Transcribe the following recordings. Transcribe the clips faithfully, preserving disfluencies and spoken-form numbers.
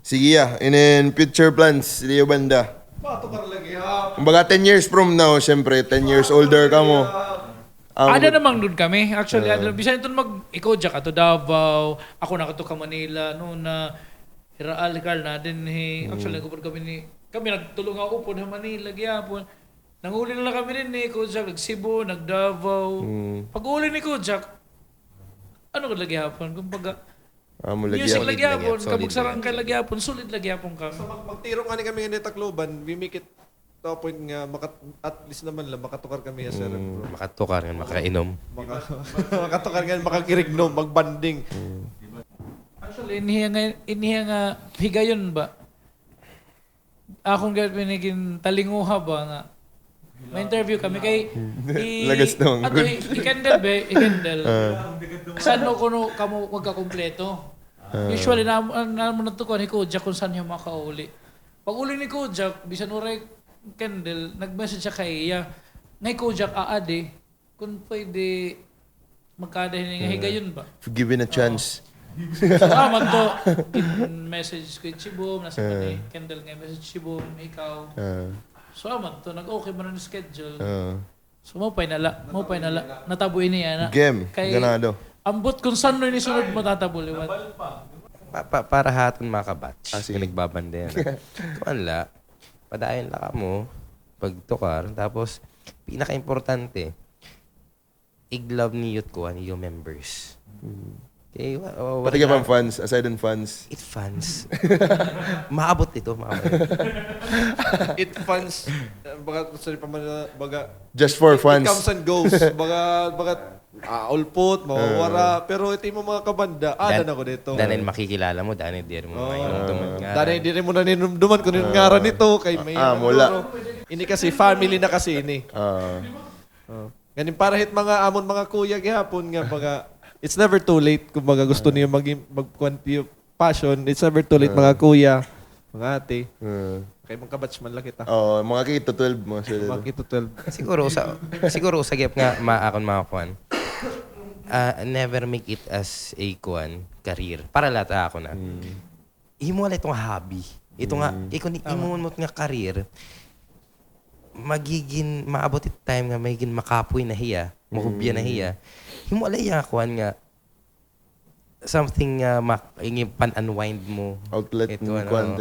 Sige, ya. Inin future plans, iyo banda. Kumbaga, ten years from now, siyempre, ten years older kamo. Ada na man gud kami. Actually, ada, bisan iton mag-, ikaw, Jack, ato Davao, ako nakadto ka Manila, no, na, Hira Al, Carl, na dinhi. Actually, nagupod kami ni, kami nagtulo nga upod ha Manila, gihapon. Nanguli na la kami dinhi, Kojak, nag-Cebu, nag-Davao. Pag-uli ni Kojak, ano gud la gihapon? Kumbaga, music la gihapon, kabugsaran kay la gihapon, solid la gihapon kami. Basta mag-, magtiro ngani kami ngani Tacloban, we make it to a point nga maka-, at least naman la, makatukar kami, sir. Makatukar nga makainom. Maka-, makatukar nga makakirignom, mag-bonding. Actually, inihiya nga, inihiya nga higayon ba? Akon gad pinigintalinguha ba nga ma-interview kami kay i-, lagas naman ato gud. I-, i-Kendall ba, i-Kendall. San-o kuno kamo magkakumpleto? Usually, na, na, na, natutukan ni Kojak kung san-o hiya makauli. Pag-uli ni Kojak, bisan waray Kendall, nag-message hiya kay iya. Ngay Kojak, aadi. Kun pwede, magkada hini nga higayon ba? If given a chance. So, amat to, gin-message ko hi Chibom, nasa pa ni Kendall nga message Chibom, ikaw. So, amat to, nag-okay man an schedule. So, maupay na la, maupay na la. Natabo ini, ana. Game, ganado. Ambot kun san-o ini sunod matatabo liwat. Pa-, pa-, para ha aton mga kabatch, nga nagbabanda yana. Kuan la, padayon la kamo, pagtukar, tapos, pinakaimportante, ig-love niyo it kuan, iyo members. Kay, wa-, wa-, pati ka pang fans, aside on fans. It fans. Maabot ito, maabot. It fans, eh, baga, sorry pa man, baga, just for fans. It comes and goes. Baga, baga, ah, ulpot, mawawara. Pero ito yung mga kabanda, ah, dan ako dito. Danay makikilala mo, danay diri mo mainumduman nga. Danay diri mo naninumduman kung yung ngaran nito, kay may, ah, mula. Ini kasi, family na kasi ini. Ah. Oh. Ngan para hit mga amon mga kuya gihapon nga baga, it's never too late kung baga gusto niyo maging, magkuan tiyo passion, it's never too late mga kuya, mga ate. Kay mga kabatch man la kita. Oo, mga K to twelve, mga sila. Mga K to twelve. Siguro usa, siguro usa gihap nga ma-, akon mga kuan. Ah, never make it as a kuan, career. Para la ha akon, ah. Himo la ito nga hobby. Ito nga, ikon, himo mo nga career, magigin, maabot it time nga magigin makapoy na hiya, mahubya na hiya. Himo la iya kuan nga something nga mak-, ingi pan-unwind mo. Outlet mo, kuan,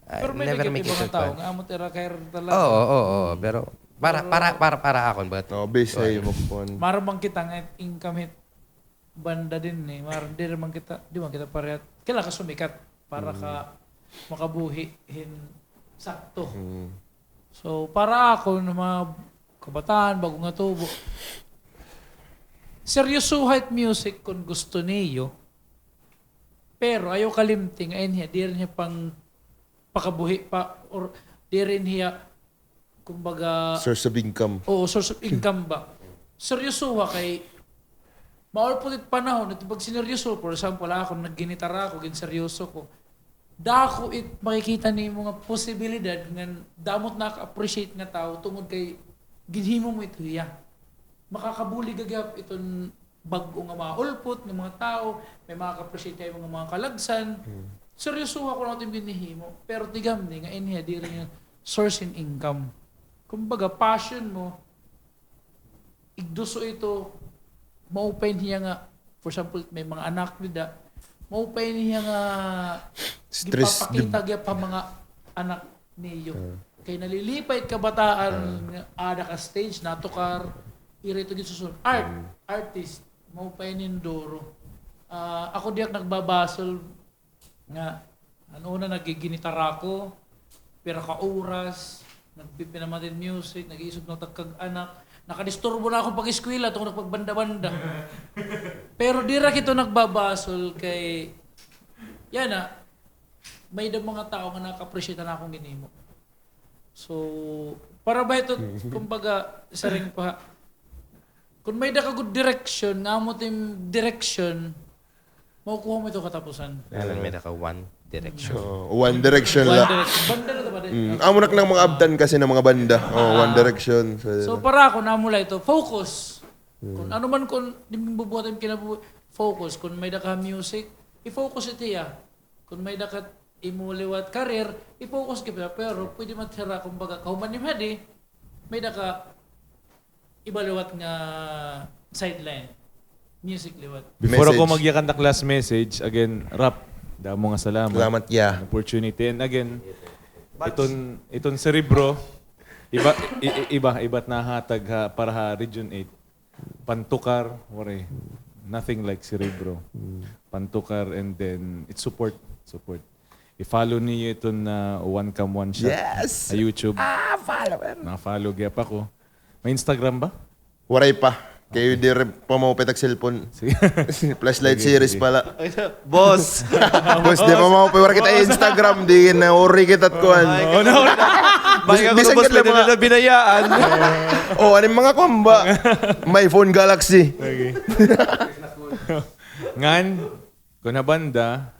ah, pero may never make it a kuan. Pero may nag-iba nga tawo nga amo it ira career talaga. Oo, oo, oo, pero para, para, para, para akon, but, oh, base sa imo kuan. Mara man kita nga income hit banda dinhi, mara diri man kita, di man kita pareha. Kailangan ka sumikat para ka makabuhi hin sakto. So, para akon, mga kabataan, bag-o nga tubo, seryosoha it music kon gusto niyo, pero ayaw kalimti nga in hiya, diri hiya pang pakabuhi pa, or diri in hiya kumbaga, source of income. Oo, source of income ba? Seryosoha kay maulpot it panahon, it pagsineryoso, for example, ako, nagginitara ako, ginseryoso ko. Dako it makikita nimo nga posibilidad ngan damo it naka-appreciate nga tawo tungod kay ginhimo mo ito hiya. Makakabulig gihap iton bag-o nga mga ulpot nga mga tawo, may makaka-appreciate kay mga, mga kalagsan. Seryosoha kuno it im ginhihimo, pero tigam ni nga in hiya diri nga source in income. Kumbaga, passion mo, igduso ito, maupay niya nga, for example, may mga anak dida, maupay niya nga stress, ginpapakita gihap ha mga anak niyo. Kay nalilipay it kabataan nga ada ka stage, natukar, ira ito ginsusunod. Art, artist, maupay nin duro. Ah, ako diak nagbabasol nga, ano, una, naggiginitara ako, pira ka oras, nagpipinamatid music, nag-iisog na utak kag anak, nakadisturbo na akon pag-eskwela tungod nagpagbanda-banda. Pero diri kita nagbabasol kay, yana, may-ada mga tawo nga naka-appreciate han akon ginhimo. So, para ba ito, kumbaga, siring pa, kun may-ada ka gud direksyon, nga amo it im direksyon, makukuha mo ito katapusan. Alam, may-ada ka one direction. Oo, one direction la. One direction. Banda na ito ba din? Amo na nang mga abtan kasi nga mga banda. Oh, one direction. So, para ako, amo la ito, focus. Kun ano man, kun di mo bubuhat im kinabuhi, focus. Kun may-ada ka music, i-focus it hiya. Kun may-ada ka imo liwat career, i-focus ka pa, pero pwede man hira, kumbaga, kahuman nim hadi, may-ada ka iba liwat nga sideline. Music liwat. Before ako magyakan tak last message, again, Rap, damo nga salamat. Salamat, yeah. Opportunity. And again, iton, iton Cerebro, iba, i-, i-, iba, iba it nahatag ha, para ha Region eight. Pantukar, waray. Nothing like Cerebro. Pantukar, and then, it support, support. I-follow niyo iton, ah, One Cam One Shot. Yes! Ha YouTube. Ah, follow, eh. Na-follow gihap ako. May Instagram ba? Waray pa. Kay diri pa maupay tak cellphone. Sige. Flashlight series pala. Boss. Boss, di pa maupay, waray kita Instagram, di na uri kita kuan. Oh, no. Bisan kita mga binayaan. Oh, ano yung mga kuan ba? My phone Galaxy. Okay. Ngan, kun ha banda,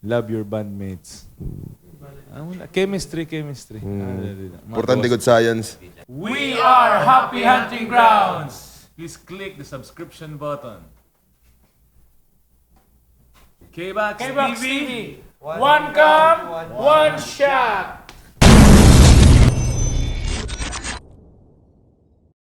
love your bandmates. Ano na? Chemistry, chemistry. Hmm. Ah, dali, dali. Importante gud science. We are Happy Hunting Grounds. Please click the subscription button. K-Box K-Box T V. T V. One cam, one shot.